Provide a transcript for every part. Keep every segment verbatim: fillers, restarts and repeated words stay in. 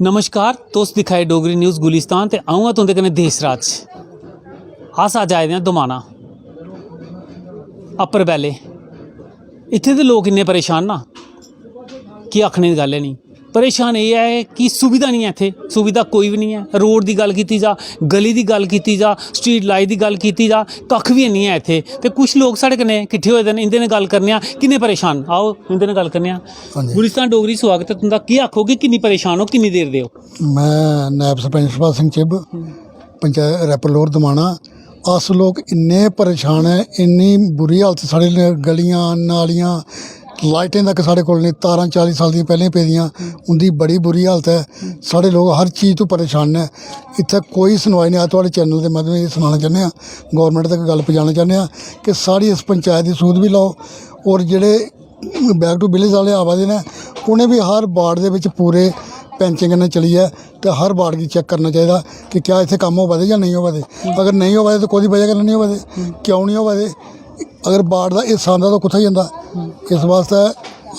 नमस्कार, तुस दिक्खा दे डोगरी न्यूज़ गुलिस्तान ते अ'ऊं आं तुं'दे कन्नै देश राज। अस अज्ज आए दे आं दोमाना, अप्पर बैले। इत्थें दे लोक इन्ने परेशान ना कि आखने दी गल्ल गै निं। परेशान एह् ऐ कि सुविधा निं ऐ इत्थें, सुविधा कोई बी निं ऐ। रोड दी गल्ल कीती जा, गली दी गल्ल कीती जा, स्ट्रीट लाइट दी गल्ल कीती जा, कक्ख बी निं ऐ इत्थें। ते कुछ लोक साढ़े कन्नै किट्ठे होए दे न, इं'दे नै गल्ल करने आं, किन्ने परेशान। आओ, इं'दे नै गल्ल करने आं। हां जी। गुलिस्तान डोगरी, स्वागत ऐ तुं'दा। केह् आखोगे, किन्नी परेशान ओ, किन्नी देर दे ओ? मैं नायब सरपंच सुभाष सिंह चिब, पंचायत रैपर लोअर दोमाना। अस लोक इन्ने परेशान ऐ, इन्नी बुरी हालत, साढ़े ल-, गलियां, नालियां, लाइटें तक साढ़े कोल नेईं, तारां चाली साल दियां पैह्लें पेदियां, उं'दी बड़ी बुरी हालत ऐ। साढ़े लोक हर चीज तो परेशान न। इत्थै कोई सुनवाई नेईं। अस थुआढ़े चैनल दे माध्यम एह् सनाना चाह्न्ने आं, गौरमैंट तक गल्ल पजाना चाह्न्ने आं कि साढ़ी इस पंचायत दी सूध बी लैओ, और जेह्ड़े बैक टू विलेज आह्ले आवा दे न, उ'नें बी हर वार्ड दे बिच पूरे पैंचें कन्नै चलियै ते हर वार्ड गी चैक करना चाहिदा कि क्या इत्थै कम्म होआ दे जां नेईं होआ दे। अगर नेईं होआ दे ते कोह्दी बजह कन्नै नेईं होआ दे, क्यों नेईं होआ दे? अगर वार्ड दा हिस्सा आंदा तां कुत्थै जंदा? इस वास्तै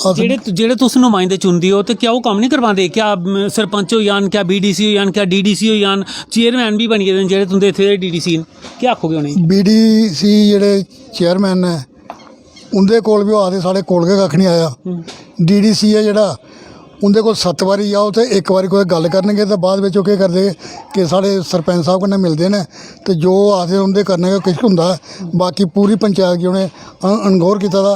अस जेह्ड़े, जेह्ड़े तुस नुमाइंदे चुनदे ओ ते क्या ओह् कम्म निं करवांदे? क्या, म, सरपंच होई जान, क्या बीडीसी होई जान, क्या डीडीसी होई जान, चेयरमैन बी बनी गेदे न जेह्ड़े तुं'दे इत्थै दे डीडीसी न, क्या आखोगे उ'नेंगी? बीडीसी जेह्ड़े चेयरमैन न, उं'दे कोल बी ओह् आखदे, "साढ़े कोल गै कक्ख निं आया।" डीडीसी ऐ जेह्ड़ा, उं'दे कोल सत्त बारी जाओ ते इक बारी कोई गल्ल करनगे ते बाद बिच ओह् केह् करदे कि साढ़े सरपंच साह्ब कन्नै मिलदे न ते जो ओह् आखदे उं'दे कन्नै गै किश होंदा ऐ। बाकी पूरी पंचैत गी उ'नें अन-, अनगौर कीते दा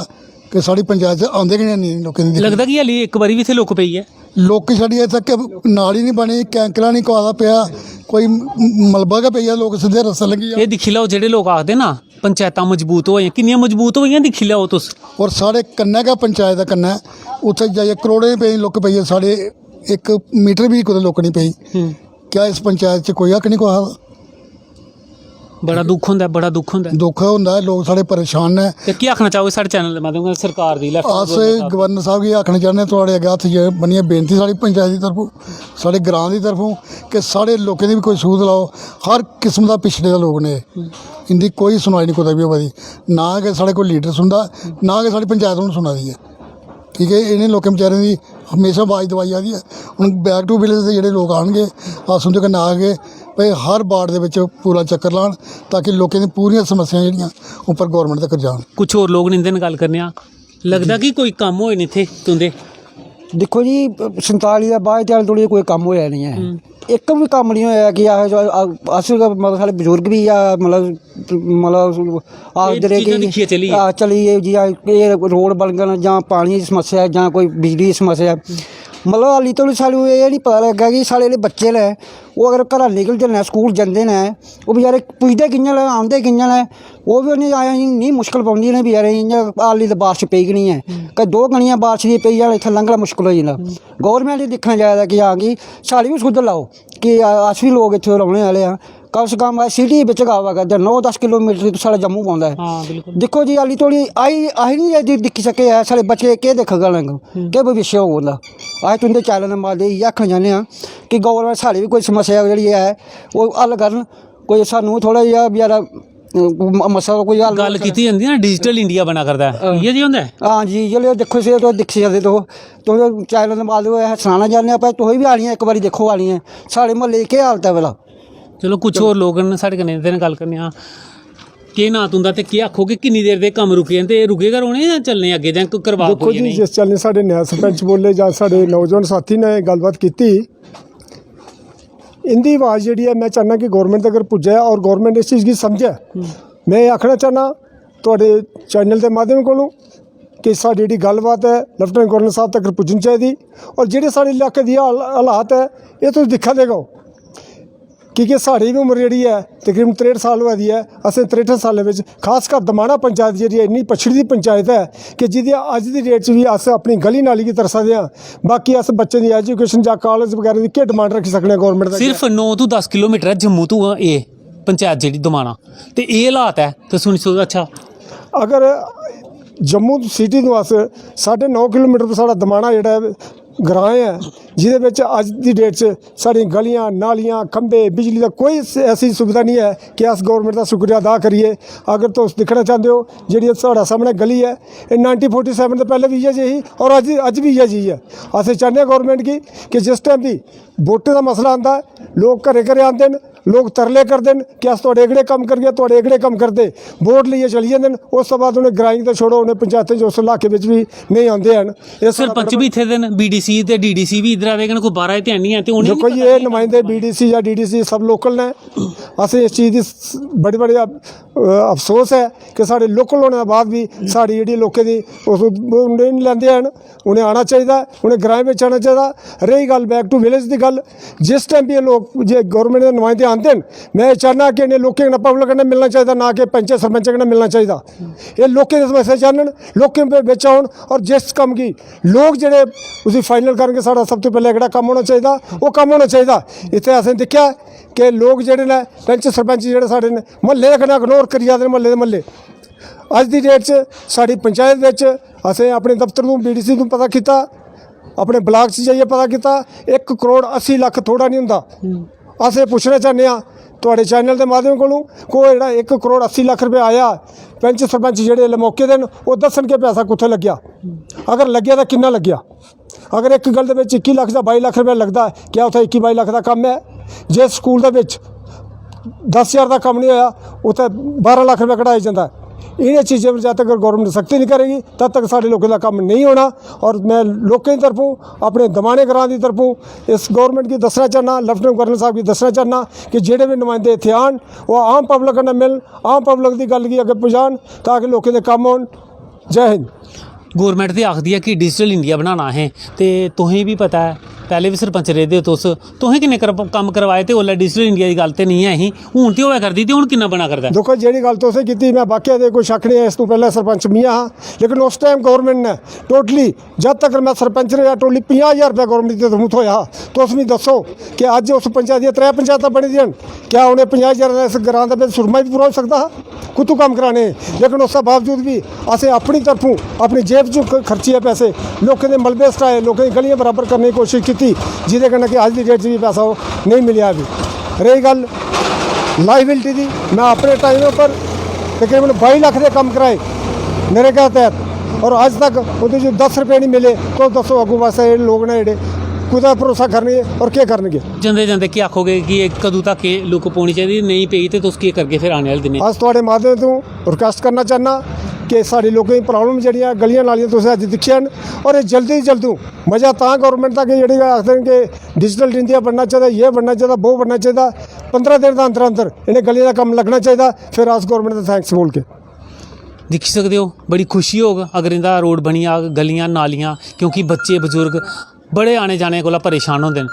कि साढ़ी पंचैत च आंदे गै निं लोकें दी दिक्खने। लगदा कि हाली इक बारी बी इत्थै लुक्क पेई ऐ? लुक्क छड़ी इत्थै क-, नाली निं बनी, कैंकरा निं कुसै दा पेआ, कोई म-, मलबा गै पेई गेआ, लोक सिद्धे रस्ते लंघी जा। एह् दिक्खी लैओ, जेह्ड़े लोक आखदे ना, पंचैतां मजबूत होआ दियां, किन्नियां मजबूत होआ दियां, दिक्खी लैओ तुस। और साढ़े कन्नै गै पंचैत दे कन्नै उत्थै जाइयै करोड़ें रपेऽ दी लुक्क पेई ऐ, साढ़े इक मीटर बी कुतै लुक्क निं पेई। हम्म। क्या इस पंचैत च कोई हक निं कुसै दा? बड़ा दुख होंदा ऐ, बड़ा दुख होंदा ऐ। दुख होंदा ऐ, लोक साढ़े परेशान न। ते केह् आखना चाहोगे साढ़े चैनल दे माध्यम कन्नै सरकार दी, लेफ्टिनेंट अस गवर्नर साह्ब? गवर्नर साह्ब गी आखना चाह्न्ने आं, थुआढ़े अग्गें हत्थ जे-, बन्नियै बेनती साढ़ी पंचैत दी तरफों, साढ़े ग्रां दी तरफों कि साढ़े लोकें दी बी कोई सूध लैओ। हर किस्म दा पिछड़े दा लोक न एह्। इं'दी कोई सुनवाई निं कुतै बी होआ दी। ना गै साढ़े कोई लीडर सुनदा, ना गै साढ़ी पंचैत हून सुना दी ऐ। की के इ'नें लोकें बेचारें दी म्हेशां अवाज दबाई जा दी ऐ। हून बैक टू विलेज दे जेह्ड़े लोक आनगे, अस उं'दे कन्नै आखगे भई हर वार्ड दे बिच पूरा चक्कर लान, ताकि लोकें दी पूरियां समस्यां जेह्ड़ियां उप्पर गौरमैंट तक्कर जान। कुछ होर लोक न, इं'दे नै गल्ल करने आं। लगदा कि कोई कम्म होए न इत्थै तुं'दे? दिक्खो जी, संताली दा बाद ध्याड़ी धोड़ी कोई कम्म होएआ निं ऐ। हम्म। इक बी कम्म निं होएआ कि अस, अस, मतलब, साढ़े बजुर्ग बी जां, मतलब, मतलब, आखदे रेह् चीजां कि दिक्खियै चली गे। हां, चली गे जी, हां, एह् रोड बनङन जां पानी दी समस्या ऐ जां कोई बिजली दी समस्या ऐ। मतलब, हाली धोड़ी सानूं एह् निं पता लग्गा कि साढ़े जेह्ड़े बच्चे न, ओह् अगर घरा निकलदे न, स्कूल जंदे न, ओह् बचैरे पुजदे कि'यां न, औंदे कि'यां न, ओह् बी उ'नें गी, इन्नी मुश्कल पौंदी उ'नें बचैरें गी। इ'यां हाली ते बारश पेई गै निं ऐ। हम्म। कदें दो कनियां बारश दी पेई जान, इत्थै लंघना मुश्कल होई जंदा। हम्म। गौरमैंट गी दिक्खना चाहिदा कि हां कि साढ़ी बी सुध लाओ कि अस बी लोक इत्थै रौह्ने आह्ले आं। कम से कम अस सिटी बिच गै आवा करदे, नौ दस किलोमीटर ते साढ़ा जम्मू पौंदा ऐ। हां, बिल्कुल। दिक्खो जी, हाली धोड़ी आई, अस निं जे दिक्खी सके, ऐ साढ़े बच्चे केह् दिक्खङन, हम्म। केह् भविष्य होग उं'दा? अस तुं'दे चैनल दे माध्यम इ'यै आखना चाह्न्ने आं कि गौरमैंट साढ़ी बी कोई समस्या जेह्ड़ी ऐ, ओह् हल करन। कोई सानूं थोह्ड़ा जेहा बचैरा, अ, म-, मसला कोई हल गल्ल होई कीती जंदी ना, डिजिटल इंडिया बना करदा ऐ, हां। इ'यै जेही होंदा ऐ? हां जी, इ'यै लेहा दिक्खो, तुस दिक्खी सकदे, तुस, तुस चैनल दे माध्यम अस सनाना चाह्न्ने आं, पर तुस बी आनियै इक बारी दिक्खो, आनियै साढ़े म्हल्ले दी केह् हालत ऐ भला? चलो, कुछ होर लोक न साढ़े कन्नै, इं'दे नै गल्ल करने आं। केह् नांऽ तुं'दा ते केह् आखो कि किन्नी देर दे कम्म रुके दे, ते रुके गै रौह्ने जां चलने अग्गें, जां कोई करवा दिक्खो कोई जी, इ'नें? जिस चाल्ली साढ़े नया सरपंच बोले जां साढ़े नौजवान साथी ने गल्लबात कीती, इं'दी अवाज जेह्ड़ी ऐ, में चाह्न्नां कि गौरमैंट तगर पुज्जै और गौरमैंट इस चीज गी समझै। हम्म। में एह् आखना चाह्न्नां थुआढ़े चैनल दे माध्यम कोलों कि साढ़ी जेह्ड़ी गल्लबात ऐ, लैफ्टिनेंट गवर्नर साह्ब तगर पुज्जनी चाहिदी। और जेह्ड़े साढ़े इलाके दी हाल-, हालात ऐ, एह् तुस दिक्खा दे गै ओ, की के साढ़ी बी उम्र जेह्ड़ी ऐ, तकरीबन त्रेंह्ठ साल होआ दी ऐ। असें त्रेंह्ठ सालें बिच, खासकर दमाना पंचायत जेह्ड़ी ऐ, इन्नी पछड़ी दी पंचायत ऐ कि जिदी अज्ज दी डेट च बी अस अपनी गली नाली गी तरसा दे आं। बाकी अस बच्चें दी एजुकेशन जां कालेज बगैरा दी केह् डिमांड रक्खी सकने आं गौरमैंट दा? सिर्फ नौ तों दस किलोमीटर ऐ जम्मू तों एह् पंचायत जेह्ड़ी दमाना, ते एह् हालात ऐ, ते सुनी सकदे। अच्छा, अगर जम्मू सिटी तों अस साड्ढे नौ किलोमीटर पर साढ़ा दमाना जेह्ड़ा ऐ, ग्रांऽ ऐ, जेह्दे बिच अज्ज दी डेट च साढ़ियां गलियां, नालियां, खंभे, बिजली दा कोई स-, ऐसी सुविधा निं ऐ कि अस गौरमैंट दा शुक्रिया अदा करिए। अगर तुस दिक्खना चांह्दे ओ, जेह्ड़ी एह् साढ़े सामनै गली ऐ, एह् नाइनटीन फोर्टी सैवन दे पैह्लें बी इ'यै जेही ही और अज्ज, अज्ज बी इ'यै जेही ऐ। अस एह् चाह्न्ने आं गौरमैंट गी कि जिस टाइम बी वोटें दा मसला आंदा ऐ, लोक घरें घरें आंदे न, लोक तरले करदे न कि अस थुआढ़े एह्कड़े कम्म करगे, थुआढ़े एह्कड़े कम्म करदे। वोट लेइयै चली जंदे न, उस दे बाद उ'नें ग्राएं गी ते छोड़ो, उ'नें पंचायतें च, उस इलाके बिच बी नेईं आंदे हैन। एह् साढ़ा सरपंच बी इत्थै दे न, बीडीसी ते डीडीसी बी इद्धरा दे गै न, कोई बाह्रा दे ते हैन निं हैन, ते उ'नें दिक्खो जी, एह् नुमाइंदे बीडीसी जां डीडीसी सब लोकल न। असें इस चीज़ दी स-, बड़ी, बड़ी, अ, अफसोस ऐ कि साढ़े लोकल होने दे बाद बी साढ़ी जेह्ड़ी लोकें दी उस, उ'नें निं लैंदे हैन। उ'नें आना चाहिदा, उ'नें ग्राएं बिच आना चाहिदा। रेही गल्ल back to village दी गल्ल, जिस टाइम बी एह् लोक, जे गौरमैंट दे नुमाइंदे आंदे न, में एह् चाह्न्नां कि इ'नें लोकें कन्नै, पब्लिक कन्नै मिलना चाहिदा, ना कि पैंचें सरपंचें कन्नै मिलना चाहिदा। एह् लोकें दी समस्या जानन, लोकें दे बिच औन, और जिस कम्म गी लोक जेह्ड़े उसी फाइनल करनगे, साढ़ा सब तों पैह्लें एह्कड़ा कम्म होना चाहिदा, ओह् कम्म होना चाहिदा। इत्थै असें दिक्खेआ कि लोक जेह्ड़े न, पैंच सरपंच जेह्ड़े साढ़े न, म्हल्ले दे कन्नै इग्नोर करी जा दे न, म्हल्ले दे म्हल्ले। अज्ज दी डेट च साढ़ी पंचायत बिच असें अपने दफ्तर तों, बीडीसी तों पता कीता, अपने ब्लाक च जाइयै पता कीता, इक करोड़ अस्सी लक्ख थोह्ड़ा निं होंदा। अस एह् पुच्छना चाह्न्ने आं थुआढ़े चैनल दे माध्यम कोलों, कोई जेह्ड़ा इक करोड़ अस्सी लक्ख रपेआ आया, पैंच सरपंच जेह्ड़े इसलै मौके दे न, ओह् दस्सन कि पैसा कुत्थै लग्गेआ, अगर लग्गेआ तां किन्ना लग्गेआ। अगर इक गल्ल दे बिच इक्की लक्ख दा बाई लक्ख रपेआ लगदा ऐ, क्या उत्थै इक्की बाई लक्ख दा कम्म ऐ? जिस स्कूल दे बिच दस ज्हार दा कम्म निं होआ, उत्थै बारां लक्ख रपेआ कढाया जंदा ऐ। इ'नें चीजें पर जद तक गौरमैंट सख्ती निं करेगी, तद तक साढ़े लोकें दा कम्म नेईं होना। और में लोकें दी तरफों, अपने दमाने ग्रां दी तरफों इस गौरमैंट गी दस्सना चाह्न्नां, लेफ्टिनेंट गवर्नर साहब गी दस्सना चाह्न्नां कि जेह्ड़े बी नुमाइंदे इत्थै आन, ओह् आम पब्लिक कन्नै मिलन, आम पब्लिक दी गल्ल गी अग्गें पजान, ताकि लोकें दे कम्म होन। जय हिंद। गौरमैंट ते आखदी ऐ कि डिजिटल इंडिया बनाना असें, ते तुसें बी पता ऐ, पैह्लें बी सरपंच रेह्दे ओ तुस, तुसें किन्ने कर-, कम्म करवाए, ते ओल्लै डिजिटल इंडिया दी गल्ल ते नेईं ऐ ही, हून ते होआ करदी, ते हून किन्ना बना करदा ऐ? दिक्खो, जेह्ड़ी गल्ल तुसें कीती, में बाकी ते कोई शक्क निं ऐ, इस तों पैह्लें सरपंच में हा, लेकिन उस टाइम गौरमैंट ने टोटली, जद तक में सरपंच रेहा, टोटली पंजाह् ज्हार रपेआ गौरमैंट दी तरफों थ्होआ हा। तुस मिगी दस्सो कि अज्ज उस पंचायत दियां त्रै पंचायतां बनी दियां न, क्या उ'नें पंजाह् ज्हार दा इस ग्रां दे बिच सुरमा बी पूरा होई सकदा हा? कुत्थूं कम्म कराने? लेकिन उसदे बावजूद बी असें अपनी तरफों, अपनी जेब चों ख-, खर्चियै पैसे, लोकें दे मलबे सटाए, लोकें दी गलियां बराबर करने दी कोशश कीती, जेह्दे कन्नै कि अज्ज दी डेट च बी पैसा ओह् नेईं मिलेआ बी। रेही गल्ल लाइबिलिटी दी, में अपने टाइम उप्पर तकरीबन बाई लक्ख दे कम्म कराए नरेगा तैह्त, और अज्ज तक ओह्दे च दस रपेऽ निं मिले। तुस दस्सो, अग्गूं पासै जेह्ड़े लोक न, जेह्ड़े कुतै भरोसा करनगे और केह् करनगे? जंदे जंदे केह् आखोगे कि एह् कदूं तक एह् लुक्क पौनी चाहिदी, नेईं पेई ते तुस केह् करगे फिर आने आह्ले दिनें? अस थुआढ़े माध्यम तों रिक्वेस्ट करना चाह्न्नां कि साढ़े लोकें दी प्रॉब्लम जेह्ड़ियां गलियां नालियां तुसें अज्ज दिक्खियां न, और एह् जल्दी जल्दू मजा तां गौरमैंट दा कि जेह्ड़ी आखदे न कि डिजिटल इंडिया बनना चाहिदा, ये बनना चाहिदा, वो बनना चाहिदा, पंदरां दिन दे अंदर अंदर इ'नें गलियें दा कम्म लग्गना चाहिदा, फिर अस गौरमैंट दा थैंक्स बोलगे। दिक्खी सकदे ओ, बड़ी खुशी होग अगर इं'दा रोड बनी जाग, गलियां नालियां, क्योंकि बच्चे बजुर्ग बड़े आने जाने कोला परेशान होंदे न।